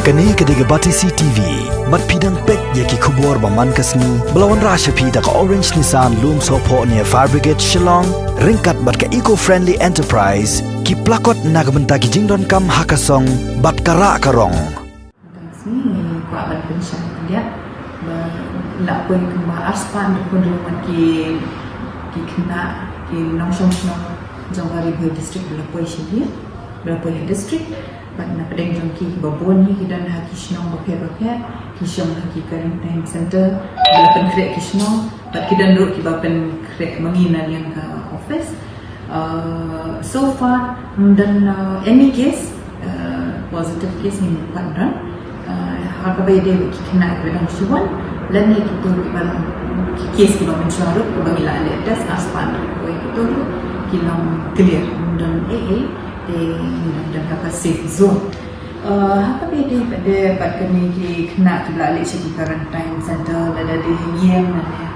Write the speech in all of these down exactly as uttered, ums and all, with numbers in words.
Kane ka dei ka Batesi T V. Bad phi dang peit ïa ki khubor ba man ka sngi ba la wanrah sha phi da ka Orange Nissan Lumsohphoh near Fire Brigade Shillong, ryngkat bad ka Eco Friendly Enterprise, ki plakot na ka bynta ki jingdonkam ha ka song bad ka rah ka rong. Tang sngi ngi kwah ban pynshai khyndiat ba la poi kumba arspah dkhot ruh mat ki, ki khynnah, ki nongshong shnong jong ka Ri Bhoi District ba la poi sha ïing, ba la poi ha district. Bad na pdeng jong ki, kiba bun hi ki don ha ki shnong bapher bapher, ki shong ha ki quarantine center, ba la pynkhreh ki shnong, bad ki don ruh kiba pynkhreh ma ngi na liang ka office. Uh, so far, ym don, uh, any case, uh, positive case, ngim pat don. Uh, ha kaba ïadei bad ki khynnah kiba dang shu wan, lane kito kiba, ki case kiba mynshuwa ruh, kiba ngi la leh test, arspah dkhot, kito ruh ki long clear, ym don ei ei. Te ngi dang don ha ka safe zone. Uh, ha kaba ïadei bad, bad kane ki khynnah kiba la leit sha ki quarantine center, lada dei ha ïing lane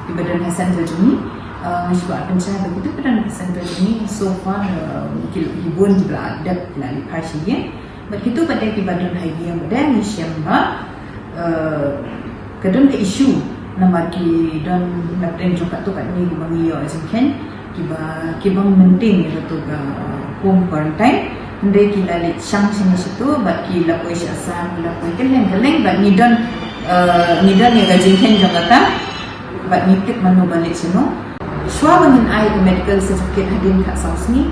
kiba don ha center jong ngi. Uh, ngi shu kwah pynshai ba kito kiba don ha center jong ngi, so far, uh, ki, ki bun kiba la dep, ki la leit phai sha ïing. Bad kito pat de kiba don ha ïing pat de, ngi shem ba, eh, ka don ka issue namar ki don na pdeng jong katto katne kiba ngi ïoh jingkheiñ, kiba, kiba maintain ïa kato ka home quarantine. Hynrei ki la leit shang shane shato bad ki la poi sha Assam, ki la poi kylleng kylleng, bad ngi don, eh, ngi don ïa ka jingkheiñ jong kata. Bad ngi tip mano ba leit shano. Shuwa ba ngin ai ka medical certificate hadien khatsaw sngi,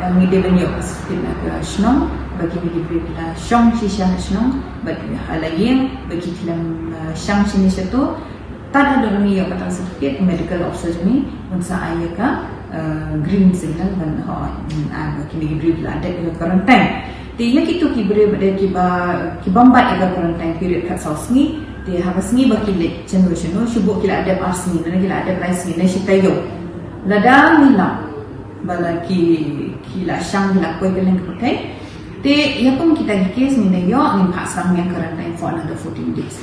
eh, ngi dei ban ïoh ka certificate na ka shnong ba kine ki briew ki la shong shisha ha shnong, bad ha la ïing ba ki khlem, eh, shang shane shato. Tad haduh ba ngi ïoh kata ka certificate, ka medical officer jong ngi un sa ai ïa ka, eh, green signal ban, hooid, ngin ai ba kine ki briew ki la dep ïa ka quarantine. Te ïa kito ki briew ba dei kiba, ki bym bat ïa ka quarantine period khatsaw sngi, te ha ka sngi ba ki leit shano shano, shu buh ki la dep ar sngi, lane ki la dep lai sngi, lane shi taïew. Lada ngi lap ba la ki, ki la shang, ki la poi kylleng ka pyrthei, te ïa kum kita ki case ngin da ïoh, ngin phah shrang ïa ka quarantine for another fourteen days.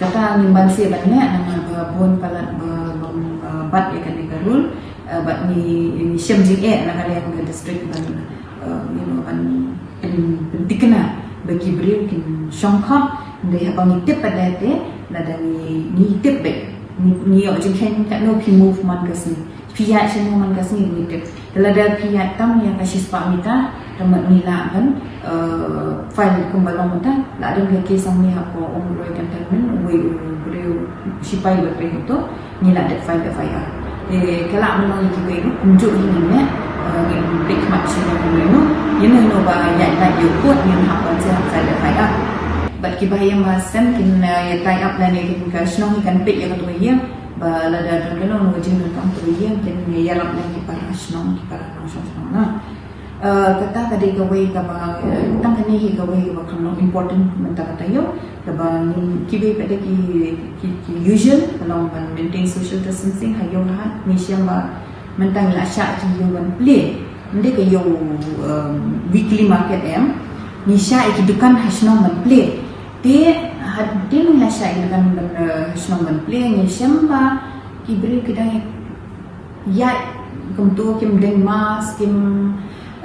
Kata ngim banse ban leh namar ba bun palat ba, ba, ba bat ïa kane ka rule, eh, bad ngi, ngi shem jingeh na ka liang ka district ban, eh, you know, ban pyn-, pynthikna ba ki briew kin shong khop. Hynrei haba ngi tip pat de te, lada ngi, ngi tip beit, ngi, ngi ïoh jingkheiñ katno phi move man ka sngi, phi ïaid shano man ka sngi, ngi tip. Te lada phi ïaid tam ïa ka shispah meter, te mut ngi lah ban, eh, file kumba long mynta, la don ka case hangne hapoh Umroi Cantonment, uwei u briew, u sipai ba trei hato, ngi la dep file F I R. Te ka lah ban long ïa kiwei ruh, kumjuh hi ngin leh, eh, ngin peit khmat shuh ïa kiwei ruh, ïa uno uno ba ïaid lait ïa u court ngin hap ban sdang file F I R. Bad kiba ha ïing ba sem kin, eh, ïa tie up lane kin, ka shnong hi kan peit ïa kato ka ïing, ba lada don kano kano ka jingdonkam kato ka ïing kin ïarap lem ki para shnong, ki para nongshong shnong na. Eh, kata ka dei kawei kaba, eh, tang kane hi kawei kaba kan long important mynta ka taïew, kaba ngin, kiwei pat de ki, ki, ki usual, ka long ban maintain social distancing, ha ïew ha, ngi shem ba mynta ngi la shah ki ïew ban plie. Ym dei ka ïew, um, weekly market em, ngi shah ïa ki dukan ha shnong ban plie. Te hadien ngi la shah ïa ki dukan ban, eh, ha shnong ban plie, ngi shem ba ki briew ki dang ïa ïaid kumto, kim deng mask, kim,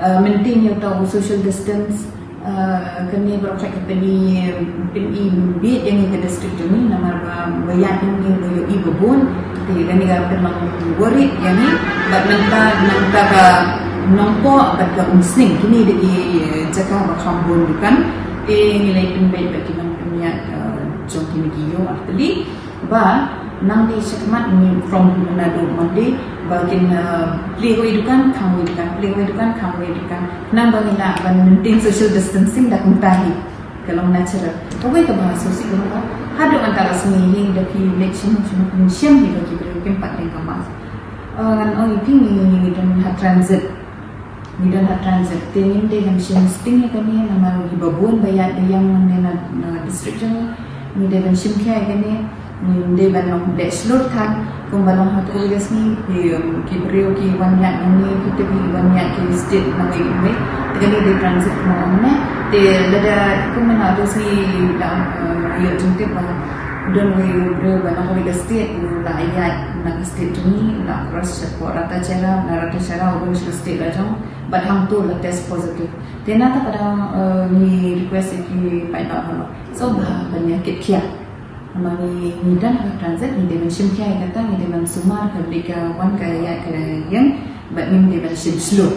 eh, maintain ïa uta u social distance. Eh, kane baroh ka pyn-i, pyn-i bit ïa ngi ka district jong ngi namar ba, ba ïaid jong ngi ba ïohi ba bun. Te kane ka pynlong worried ïa ngi. Bad nangta, nangta ka Nongpoh bad ka Umsning, kine dei ki, eh, jaka ba kham bun dukan. Te ngi la pynbeit bad ki nongpynïaid, eh, jong kine ki ïew artylli. Ba nangne shakhmat, from naduh Monday, ba kin, uh, plie kawei dukan, khang kawei dukan, plie kawei dukan, khang kawei dukan. Nang ba ngin lah ban maintain social distancing da kumta hi. Ka long natural. Kawei kaba sngewsih ka long ba haduh mynta ka sngi hi, da phi leit shano shano, phin shem hi ba ki briew kim pat deng ka mask. Uh, ngan ong ïa phi, ngi, ngi don ha transit. Ngi don ha transit, te ngim dei ban shim sting ïa kane namar kiba bun ba ïaid ba ïeng nangne na, na district jong ngi. Ngi dei ban shim khia ïa kane, ngim dei ban long leh shlur than, kumba long ha kato ka sngi, ki, um, ki briew ki wan ïaid nangne, ki tip ki wan ïaid ki state nangwei nangwei. Te kane dei transit kumba long ne. Te lada kumba na kato ka sngi da, um, ïoh jingtip ba Don wei u briew ba na kawei ka state u la ïaid na ka state jong ngi, la cross shapoh Ratacherra, na Ratacherra u bun sha ka state la jong, bad hangto la test positive. Te nangta ka dang, eh, ngi request ïa ki paidbah baroh, so ba ban ïa kit khia. Namar ngi, ngi don ha ka transit, ngi dei ban shim khia ïa kata, ngi dei ban sumar ka bri ka wan ka ïaid ka ïeng, bad ngim dei ban shim shlur.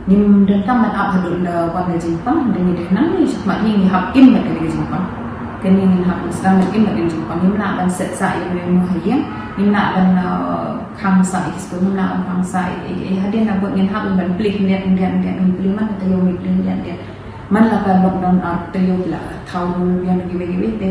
Ngim donkam ban ap haduh la wan ka jingpang, da ngi dei nang ngi shakmat ngi, ngi hap im bad ka jingpang. Kane ngin hap sdang ban im bad ka jingpang. Ngim lah ban set sah ïa u ïa u ha ïing, ngim lah ban, uh, khang sah ïa ki skul, ngim lah ban khang sah ïa, ïa, ïa hadien na bud ngin hap ban plie khyndiat khyndiat khyndiat, ngin plie man ka taïew ngin plie khyndiat khyndiat. Man la ka lockdown ar taïew la thaw ruh ïa kiwei kiwei te.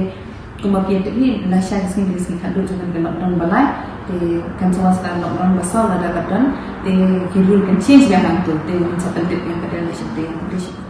Kumba phi tip hi, la shai ka sngi, ka sngi khatduh jong ka lockdown ba lai. Te kan sa wan sa ka lockdown ba saw lada ka don, te ki rule kan change biang hangto, te ngin sa pyntip biang pat ïa ka election te.